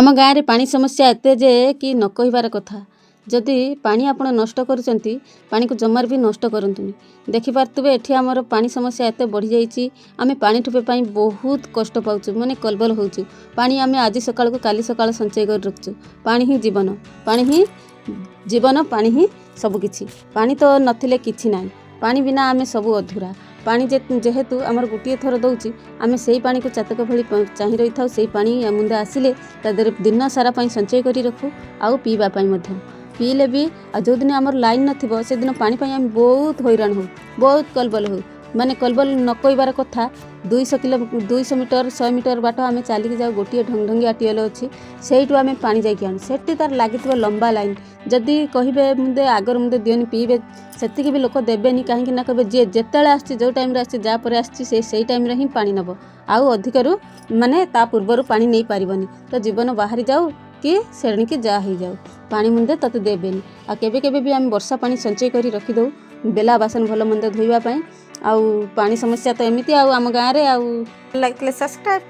ଆମ ଗାଁରେ ପାଣି ସମସ୍ୟା ଏତେ ଯେ କି ନ କହିବାର କଥା। ଯଦି ପାଣି ଆପଣ ନଷ୍ଟ କରୁଛନ୍ତି, ପାଣିକୁ ଜମାରୁ ବି ନଷ୍ଟ କରନ୍ତୁନି। ଦେଖିପାରୁଥିବେ, ଏଠି ଆମର ପାଣି ସମସ୍ୟା ଏତେ ବଢ଼ିଯାଇଛି। ଆମେ ପାଣି ଠୋପେ ପାଇଁ ବହୁତ କଷ୍ଟ ପାଉଛୁ, ମାନେ କଲବଲ ହେଉଛୁ। ପାଣି ଆମେ ଆଜି ସକାଳକୁ କାଲି ସକାଳ ସଞ୍ଚୟ କରି ରଖୁଛୁ। ପାଣି ହିଁ ଜୀବନ, ପାଣି ହିଁ ଜୀବନ, ପାଣି ହିଁ ସବୁକିଛି। ପାଣି ତ ନଥିଲେ କିଛି ନାହିଁ। ପାଣି ବିନା ଆମେ ସବୁ ଅଧୁରା। ପାଣି ଯେହେତୁ ଆମର ଗୋଟିଏ ଥର ଦେଉଛି, ଆମେ ସେଇ ପାଣିକୁ ଚାତକ ଭଳି ଚାହିଁ ରହିଥାଉ। ସେଇ ପାଣି ମୁନ୍ଦେ ଆସିଲେ ତା ଦେହରେ ଦିନ ସାରା ପାଇଁ ସଞ୍ଚୟ କରି ରଖୁ ଆଉ ପିଇବା ପାଇଁ ମଧ୍ୟ ପିଇଲେ ବି। ଆଉ ଯେଉଁଦିନ ଆମର ଲାଇନ୍ ନଥିବ, ସେଦିନ ପାଣି ପାଇଁ ଆମେ ବହୁତ ହଇରାଣ ହେଉ, ବହୁତ କଲବଲ ହେଉ, ମାନେ କଲବଲ ନ କହିବାର କଥା। 200 କିଲୋ, 200 ମିଟର, 100 ମିଟର ବାଟ ଆମେ ଚାଲିକି ଯାଉ। ଗୋଟିଏ ଢଙ୍ଗଢଙ୍ଗିଆ ଟିଅଲ ଅଛି, ସେଇଠୁ ଆମେ ପାଣି ଯାଇକି ଆଣୁ। ସେଠି ତାର ଲାଗିଥିବ ଲମ୍ବା ଲାଇନ୍। ଯଦି କହିବେ ମୁନ୍ଦେ ଆଗରୁ ମୁନ୍ଦେ ଦିଅନି, ପିଇବେ, ସେତିକି ବି ଲୋକ ଦେବେନି। କାହିଁକି ନା କହିବେ, ଯିଏ ଯେତେବେଳେ ଆସିଛି, ଯେଉଁ ଟାଇମ୍ରେ ଆସିଛି, ଯାହା ପରେ ଆସିଛି, ସେ ସେଇ ଟାଇମ୍ରେ ହିଁ ପାଣି ନେବ, ଆଉ ଅଧିକରୁ ମାନେ ତା ପୂର୍ବରୁ ପାଣି ନେଇପାରିବନି। ତ ଜୀବନ ବାହାରି ଯାଉ କି ସେଣିକି ଯାହା ହେଇଯାଉ, ପାଣି ମୁନ୍ଦେ ତତେ ଦେବେନି। ଆଉ କେବେ କେବେ ବି ଆମେ ବର୍ଷା ପାଣି ସଞ୍ଚୟ କରି ରଖିଦେଉ ବେଲା ବାସନ ଭଲ ମନ୍ଦ ଧୋଇବା ପାଇଁ। ଆଉ ପାଣି ସମସ୍ୟା ତ ଏମିତି ଆଉ ଆମ ଗାଁରେ ଆଉ ଲାଗିଥିଲେ ସବସ୍କ୍ରାଇବ୍।